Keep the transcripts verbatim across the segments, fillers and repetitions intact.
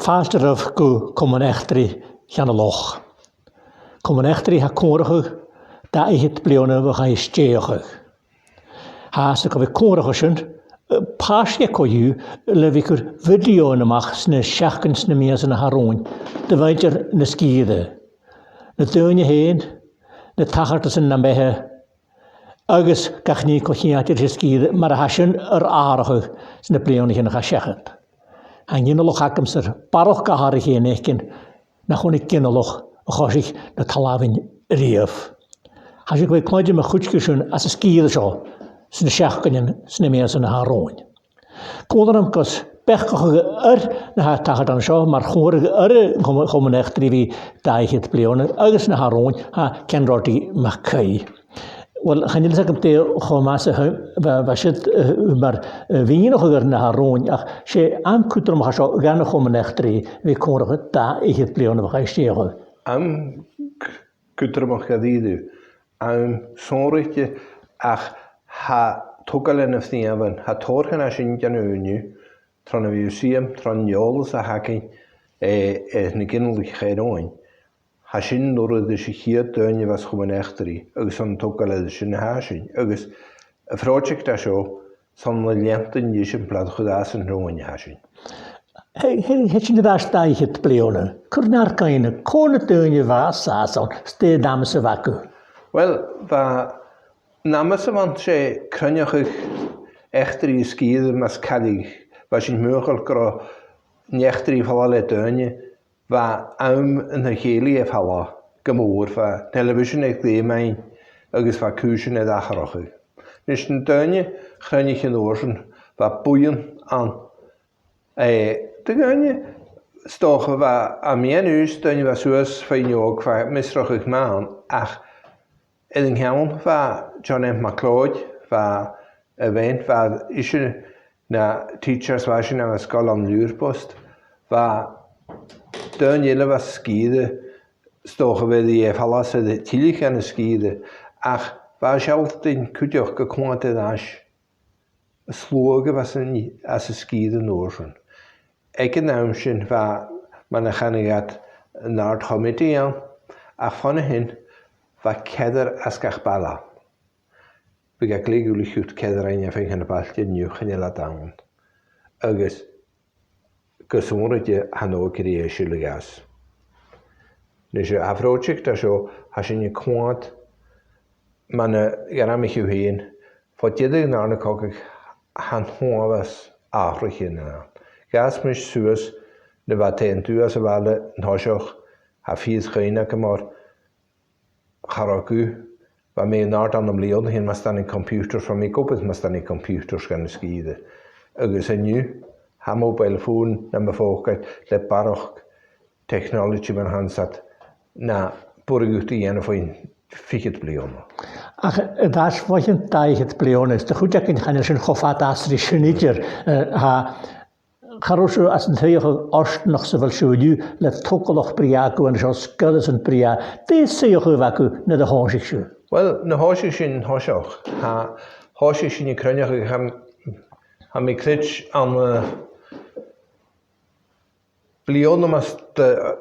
Fàilte oirbh gu Comann Eachdraidh Cheann a' Loch. Comann Eachdraidh a tha a' comharrachadh dà fhichead bliadhna bho chaidh a stèidheachadh. Tha e a' comharrachadh seo, eh, pàirt dheth co-dhiù, le bhith a' cur bhidio a-mach sna seachdainean 's na mìosan a tha romhainn, do mhuinntir na sgìre, na daoine fhèin, na tachartasan nam beatha, agus gach nì co-cheangailte ris an sgìre, mar a tha sin air atharrachadh sna bliadhnaichean a chaidh seachad. Tha an ginealach agamsa air barrachd atharrachaidhean fhaicinn nach do chunnaic ginealach a choisich na talmhainn a-riamh. Tha sinn gu bhith a' cluinntinn mu chuid de sin anns an sgìre seo sna seachdainean 's na mìosan a tha romhainn. Còmhla rium gus beachdachadh air na tha a' tachairt an seo, mar chomharrachadh air a' chom-, Chomann Eachdraidh bho chionn dà fhichead bliadhna agus na tha romhainn, tha Ceann Doherty MacAoidh. Uill, chan eil fhios agam dè cho math 's a tha, bha, bha siud, eh, mar, eh, mhìneachadh air na tha romhainn, ach 's e àm cudromach a tha seo dhan a' Chomann Eachdraidh bhith a' comharrachadh dà fhichead bliadhna bho chaidh a stèidheachadh. Àm c-, cudromach gu dearbh. Àm sònraichte, ach tha e a' togail na fìdhlean, tha tòrr dhen a sin a' dèanamh an-diugh, tron a' mhuseum, tron eòlas a th' againn, eh, eh, na ginealaich a chaidh romhainn. Tha sin an uair a tha sinn a' chiad duine a bhith sa Chomann Eachdraidh, agus 's ann a' togail air sin a tha sinn. Agus a' phròiseact a tha seo, 's ann a' leantainn eisimpleir de chuid às an ròin a tha sinn. Tha, tha, tha sinn air ais dà fhichead bliadhna. Cuir nar cuimhne, cò na daoine a bha sàs ann, 's dè an amas a bh' aca? Uill, bha an amas a bh' ann, 's e cruinneachadh eachdraidh na sgìre mus caill i, bha sinn a' mothachadh gun robh an eachdraidh a' falbh le daoine, bha àm na chèilidh a' falbh gu mòr, bha television aig daoine, agus bha cùisean air atharrachadh. Nis na daoine a chruinnich an uair sin, bha buidheann ann. Eh, do dhaoine, 's dòcha, bha, a' mheadhan-aois, daoine a bha suas fon fhìor, bha fiosrachadh math ann, ach air an ceann bha John M. MacLeòid, bha a bhean, bha ise na teacher, bha ise ann an sgoil ann an Liùrbost, bha daoine eile bha sgìre, 's dòcha, bha iad a' falbh 's a' tilleadh dhan an sgìre, ach bha e a' sealltainn cuideachd gu coimhead air ais an sluagh a bha san, anns an sgìre an uair sin. Aig an àm sin bha, mar a chanadh iad, an Ard Chomataidh ann, ach bhon a shin bha ceathrar às gach baile. Bhiodh e glè dhùbhlanach a chur ceathrar ann fhèin, chan eil iad an-diugh, chan eil iad ann. Agus gu sònraichte, chan fhaca iad ri sileadh às. Nis, a' phròiseact a tha seo, tha sinn a' coimhead, mar a dh'ainmich thu fhèin, bho dheireadh an dàrna cogaidh, tha an t-uabhas atharrachaidhean ann. Dh'fhàs mise suas nuair a bha taobh an taobh às a' bhaile an toiseach, tha fìor chuimhne agam oirre, cha robh guth, bha mi an àirde nam bhliadhnaichean mus tàinig computers, bha mi ag obair mus tàinig computers dhan an sgìre. Agus an-diugh, tha mobile phone nam phòcaid le barrachd technology mar a chanas iad, na b' urrainn dhut a dhèanamh fad fichead bliadhna. Ach, eh, air ais bho chionn dà fhichead bliadhna, is dòcha gun do chuidich sinn cho fada às ri sin idir, eh, tha, cha robh sibh às an t-suidheachadh fhortanach 's a bheil sibh an-diugh le togalach brèagha agaibh an seo, 's goireasan brèagha. Dè an suidheachadh a bh' agaibh nuair a thòisich sibh? Uill, nuair a thòisich sinn an toiseach, tha, thòisich sinn a' cruinneachadh, tha, tha mi a' creids' ann an, eh, bliadhna mus d-,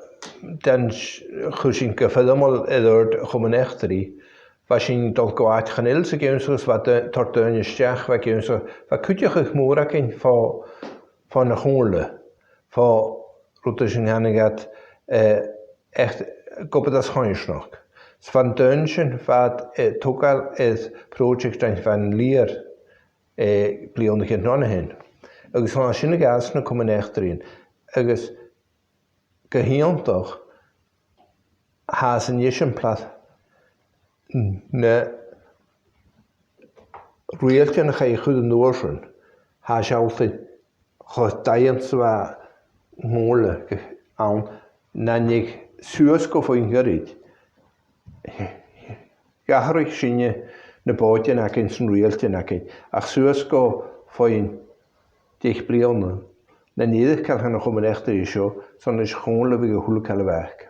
den s-, chuir sinn gu foirmeil air adhart Comann Eachdraidh, bha sinn a' dol gu àite chan eil 's ag ionnsachadh, bha d-, toirt daoine a-steach, bha ag ionnsachadh, bha cuideachadh mòr againn fo, fo na chomhairle, fo rudan sin a chanadh iad, eh, each-, ag obair às choimhearsnachd. 'S bha an duine sin, bha iad, eh, togail air pròiseact a bha an lìonra eh, bliadhnaichean ron a shin. Agus tha sin a' gabhail na Comann Eachdraidh, agus gu h-iongantach, tha e san eisimpleir na riaghailtean a chaidh a chur an uair sin, tha e a' sealltainn cho daingeann 's a bha an comhairle ann, nan deigheadh suas gu bhon ghoirid. Dh'atharraich sinne na bòidean againn 's na riaghailtean againn, ach suas gu bhon deich bliadhna, nan dèidh caill na Comann Eachdraidh seo, 's ann leis a' chomhairle a bhiodh a h-uile càil a bh' aca.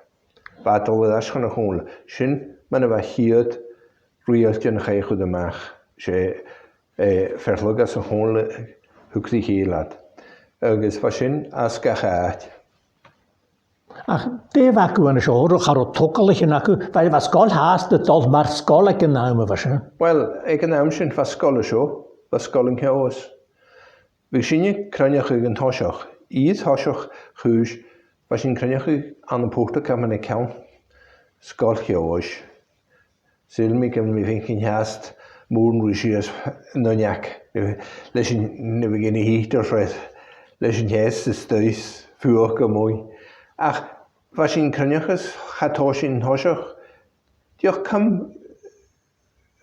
Bha iad a' dol air ais chun a' chomhairle. Sin mar a bha a' chiad riaghailtean a chaidh a chur a-mach. 'S e, eh, fear-lagha às a' chomhairle a thug ri chèile iad. Agus bha sin às gach àite. Ach dè bh' agaibh an seo, cha robh togalaichean agaibh, bha, bha sgoil fhathast a' dol mar sgoil aig an àm a bha sin. Well, aig an àm sin bha sgoil an seo, bha sgoil an Ceòs. Bha sinne a' cruinneachadh an toiseach, air toiseach chùis, bha sinn a' cruinneachadh ann am Portacaman aig ceann sgoil Cheòis. Saoilidh mi gum bi mi a' faicinn fhathast mòran ruith sìos an uinneig, leis an, na bha gin a' hìtear fhreagairt, leis an teas a-staigh, fuachd a-muigh. Ach bha sinn a' cruinneachadh, cha tòisich sinn an toiseach. Dìreach cùm,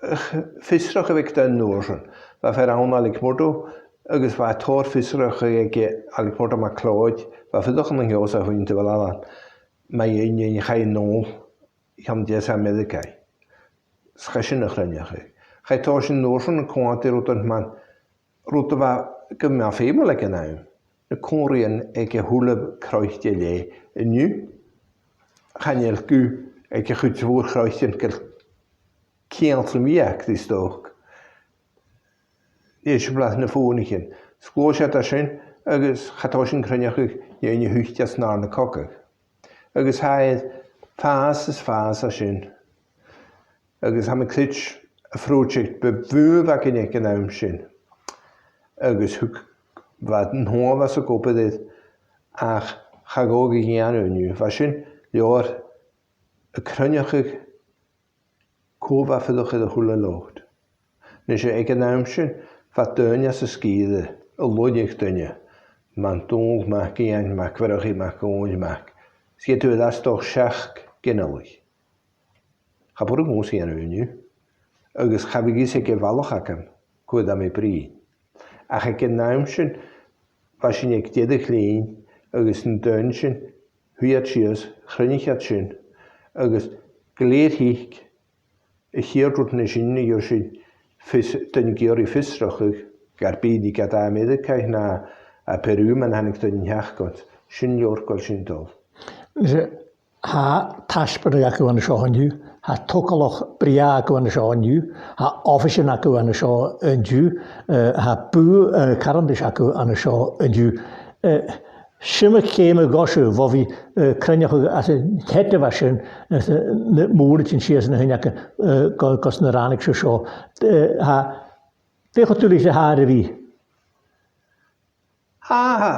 ch-, fiosrachadh a bh' aig daoine an uair sin. Bha fear ann, Ailig Murdo, agus bha tòrr fiosrachaidh aige, Ailig Murdo MacLeòid, bha e a' fuireach ann an Ceòs a' Bhaile Ailein, mu dheidhinn, dheidhinn Chaimbeul, ceann deas Ameireagaidh. 'S chaidh sinn a chruinneachadh. Chaidh tòiseachadh an uair sin a' coimhead air rudan mar, rud a bha gu math feumail aig an àm, na còmhraidhean aig a h-uile croit eile an-diugh. Chan eil guth aig a' chuid mhòr chroitean gu ciall sam bith aca, 's dòcha. Dè seòrsa blas na fònaichean. Sgloisich iad sin agus cha tòisich sinn a' cruinneachadh gu na h-oidhche as an Àrna Cogadh. Agus tha e fàs is fàs an sin. Agus tha mi a' creidsinn a' phròiseact bu mhotha a bh' againn aig an àm sin. Agus thug, bha an t-uabhas a' còmhradh ach cha ghabh a dhèanamh an-diugh. Bha sin leabhar a' cruinneachadh cò bha a' fuireach air a h-uile lot. Nise, aig an àm sin, bha daoine às an sgìre, a' lorg duine, mar Dòmhnall Mac Iain, Mac Mhurchaidh, Mac Eòin, Mac, 's iad a' toirt seachd ginealaich. Cha b' urrainn dhòmhsa a dhèanamh an-diugh, agus cha bhiodh fhios aig a' bhalach agam cò bha mi a' bruidhinn. Ach aig an àm sin, bha sinn aig deireadh linn, agus na daoine sin, shuidh iad sìos, chruinnich iad sin, agus gu lèir thig a' chiad rud a nì sinn, nì sinn fios-, duine ag iarraidh fiosrachadh, gur e bìdh gad Ameireagaidh no à Peru, mar a thàinig duine an t-seachdain, sin an leabhar a chuala sinn a' dol. Tha taisbeanadh agaibh an seo an-diugh, tha togalach brèagha agaibh an seo an-diugh, tha oifis agaibh an seo an-diugh, eh, tha bùth, eh, carthannais agaibh an seo an-diugh. Eh, sin a' cheum a ghoiseachd bho bhith, eh, cruinneachadh às an t-seada a bha sin, às na, na mòraichean sìos na h-uinneig, eh, gu, gus an do ràinig sibh seo. Eh, tha, dè cho duilich 's a tha e a bhith? Tha, tha,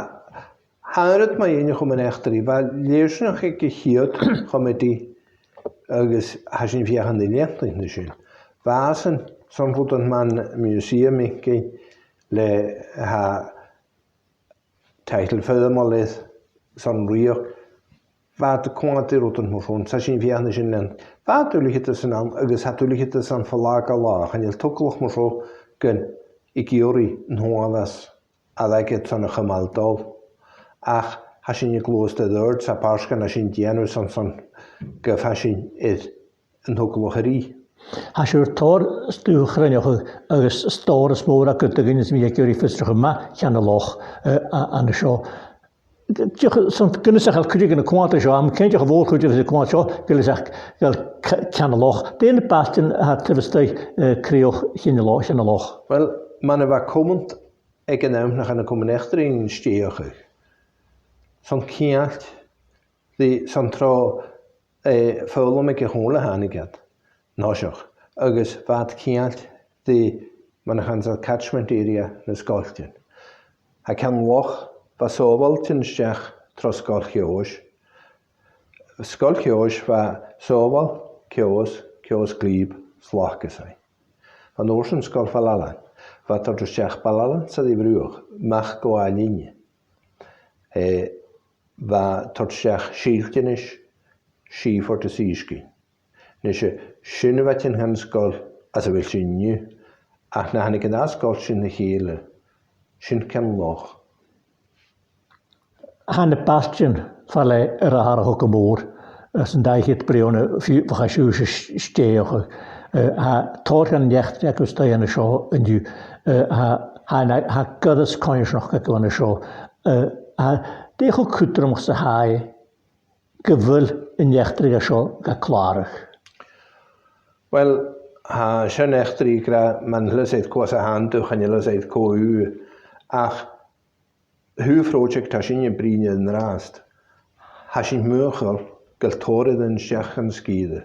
tha an rud mu dheidhinn a' Chomainn Eachdraidh, bha leithid sin aig a' chiad chomataidh agus tha sinn a' feuchainn ri leantainn an sin. Bha sinn, 's ann bho thàinig am museum againn le, tha, taideal foirmeil air, 's ann a-rithist, bha iad a' coimhead air rudan mar sin, 's tha sinn a' feuchainn ri sin leantainn. Bha duilgheadasan ann agus tha duilgheadasan fo latha gu latha, chan eil togalach mar seo gun ag iarraidh an t-uabhas a leithid sin a chumail a' dol. Ach tha sinn a' gluasad air adhart, 's e pàirt dhen a tha sinn a' dèanamh 's ann, 's ann gum faigh sinn air an togalach a-rithist. Tha sibh air tòrr stuth a chruinneachadh agus stòras mòr agaibh de dhaoine sam bith a tha ag iarraidh fiosrachadh mu Cheann a' Loch, eh, a-, an seo. Dìreach, 's ann gun fhios a bheil cuid de na coimhearsnachdan seo, tha mi cinnteach a' mhòr-chuid de na coimhearsnachdan seo, gu bheil fhios aca gu bheil Ceann a' Loch. Dè na bailtean a tha taobh a-staigh, eh, crìoch Cheann a' Loch, Cheann a' Loch? Well, mar a bha coimhead aig an àm nach ann an Comann Eachdraidh an stèidheachadh. 'S ann ceangailte ri, 's ann tro, eh, foghlam aig a' chomhairle a thàinig iad an toiseach, agus bha iad ceangailte ri, mar a chanas iad, catchment area na sgoiltean. Tha Ceann a' Loch, bha sàbhailtean a-steach tro Sgoil Cheòis. Sgoil Cheòis, bha sàbhail Ceòs, Ceòs Ghleib 's Lacasaigh. Bha an uair sin Sgoil Bhaile Ailein, bha iad a' toirt a-steach Baile Ailein 's a' Bhruach, a-mach gu Àth Linne. Eh, bha iad a' toirt a-steach Sìlteanas, Sìophort is Èisgein. Nise, sin a bha a' tighinn dhan sgoil às a bheil sinn an-diugh, ach nuair a thàinig an dà sgoil sin ri chèile, sin Ceann a' Loch. Tha na bailtean fa leth air atharrachadh gu mòr, eh, san dà cheud bliadhna, fiù, bho chaidh sibhse a s-, stèidheachadh. Eh, tha tòrr dhen eachdraidh agaibh a-staigh an seo an-diugh. Eh, tha, tha na, tha goireas coimhearsnachd agaibh an seo. Eh, tha, dè cho cudromach 's a tha e gu bheil an eachdraidh seo ga clàradh? Well, tha sin eachdraidh gu robh, mura h-eil fhios agad cò às a tha thu, chan eil fhios agad cò thu. Ach tha pròiseact a tha sinne a' bruidhinn air an-dràsta. Tha sinn mothachail gu bheil tòrr a' dol a-steach dhan sgìre.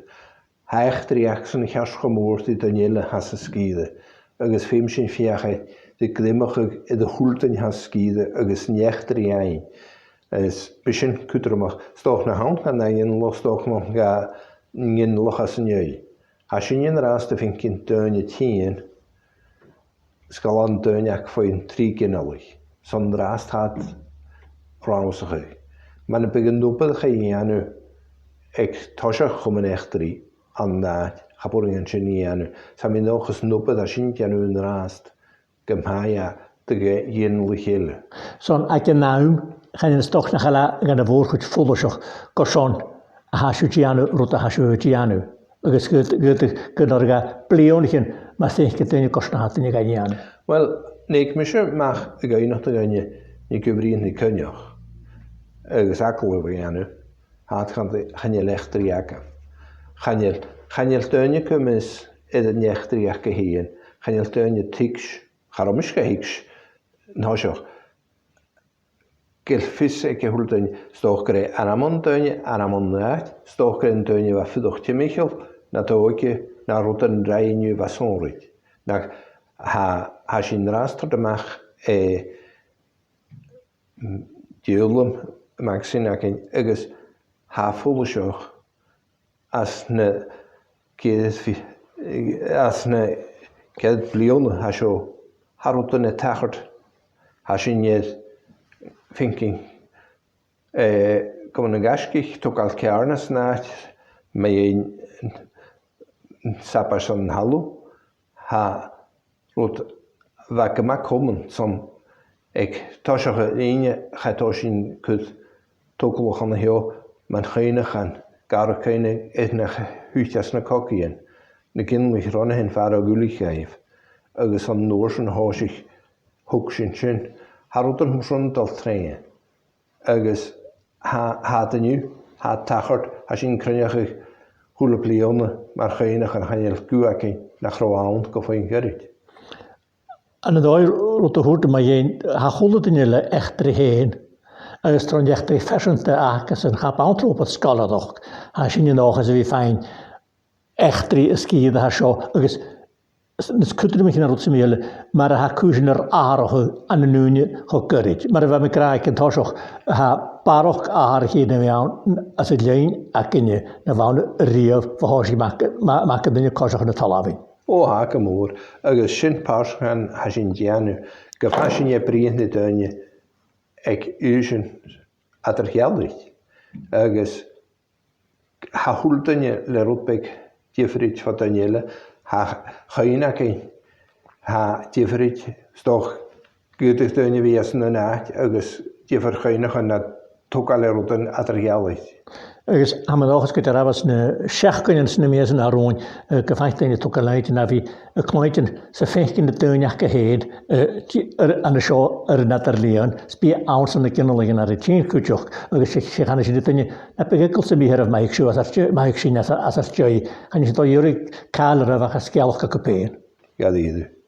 Tha eachdraidh aca-san a cheart cho mòr ri daoine eile a tha san sgìre, agus feumaidh sinn feuchainn ri greimeachadh air a h-uile duine a tha san sgìre agus an eachdraidh fhaighinn. Is bidh sin cudromach, 's dòcha na th' ann dhan aon ghinealach, 's dòcha nach ann dhan ghinealach às an dèidh. Tha sinn an-dràsta a' faicinn daoine a' tighinn, 's gu bheil an daoine aca fhèin trì ghinealaich, 's an-dràsta tha iad rannsachadh. Mura biodh an obair a chaidh a dhèanamh aig toiseach Chomann Eachdraidh an àite, cha b' urrainn sin a dhèanamh. 'S tha mi an dòchas an obair a tha sinn a' dèanamh an-dràsta gum faigh e do ghi-, ghinealaich eile. Son aig an àm, chan eil, 's dòcha nach eil e dhan a' mhòr-chuid follaiseach gur ann a tha sibh a' dèanamh rud a tha sibh a' dèanamh. Agus gu, gu, gu, gun urrainn dha bliadhnaichean, mas fhaic daoine gur ann a tha daoine ga dhèanamh. Uill, nuair a thèid mise a-mach a dh'fhaighneachd do dhaoine, nì gu bhriathran Coinneach agus agallamh a dhèanamh, tha iad ag ràdh, chan eil eachdraidh aca. Chan eil, chan eil daoine gu mì-fhortanach air an eachdraidh aca fhèin, chan eil daoine a' tuigs', cha robh mise ga thuigs' an toiseach, gu bheil fios aig a h-uile duine, 's dòcha gur e ainmean daoine, ainmean an àite, 's dòcha gur e an duine a bha a' fuireach timcheall, no an t-òige, no rudan a rinn e a bha sònraichte. Nach, tha, tha sinn an-dràsta a' toirt a-mach, eh, Diùlum, magazine againn, agus tha e follaiseach anns na ceithir fi-, anns na ceithir bliadhna a tha seo, tha rudan a' tachairt, tha sinn air faicinn, eh, Comann na Gaisgich, togail ceàrn às an àite, mu dheidhinn an sabaid san talamh, tha rud a bha gu math common son aig toiseach an lìne, cha tòisich sinn a' cur togalach an seo, mar chuimhneachan, gàrradh-cuimhne air na thuit às na cogaidhean, na ginealaich ron a sheinn far a' ghuailidh dhaibh, agus an uair sin a thòisich, thog sinn sin. Tha rudan mar sin a' dol troimhe. Agus tha, tha iad an-diugh, tha iad a' tachairt, tha sinn a' cruinneachadh a h-uile bliadhna mar chuimhneachan, chan eil guth againn nach robh ann gu bhith goirid. An dòigh, rud a thuirt thu mu dheidhinn, tha a h-uile duine le eachdraidh fhèin, agus tron eachdraidh phearsanta aca-san, cha b' ann tro bhith sgoilearachd, tha sinn an dòchas a bhith a' faighinn eachdraidh an sgìre a tha seo, agus s-, nas cudromaiche na rud sam bith eile, mar a tha cùisean air atharrachadh ann an ùine cho goirid. Mar a bha mi ag ràdh aig an toiseach, tha barrachd atharrachaidh na bhith ann anns an linn againne na bh' ann a-riamh bho thòisich Mac, Ma-, Mac an Duine a' coiseachd na talmhainn. Ò, tha, gu mòr, agus sin pàirt dhen, tha sinn a' dèanamh, gum faigh sinn e bruidhinn ri daoine aig aoisean eadar-dhealaichte. Agus tha a h-uile duine le rud beag diofraichte bho dhuine eile, tha cuimhne againn, tha diofraichte, 's dòcha gu bheil daoine a bhith às an aon àite agus diofar chuimhneachan a' togail air rudan eadar-dhealaichte. Agus tha mi an dòchas gu dearbh anns na seachdainean 's na mìosan a tha romhainn, eh, gum faic daoine togail air na bhith a' cluinntinn 's a' faicinn na daoine aca fhèin, eh, ti-, air, an seo air an eadar-lìon, 's bidh e ann son na ginealaichean a tha ri tighinn cuideachd, agus 's e, 's e chan e sin na daoine, na b' eagal sam bith air a bhith a' faicinn seo, às ar dè-, a bhith a' faicinn sinn às ar, às ar dèidh. Chan e sin dòigh a dh'fheumadh càil a bhith a' sgeulachd aca pèin. Gad iad.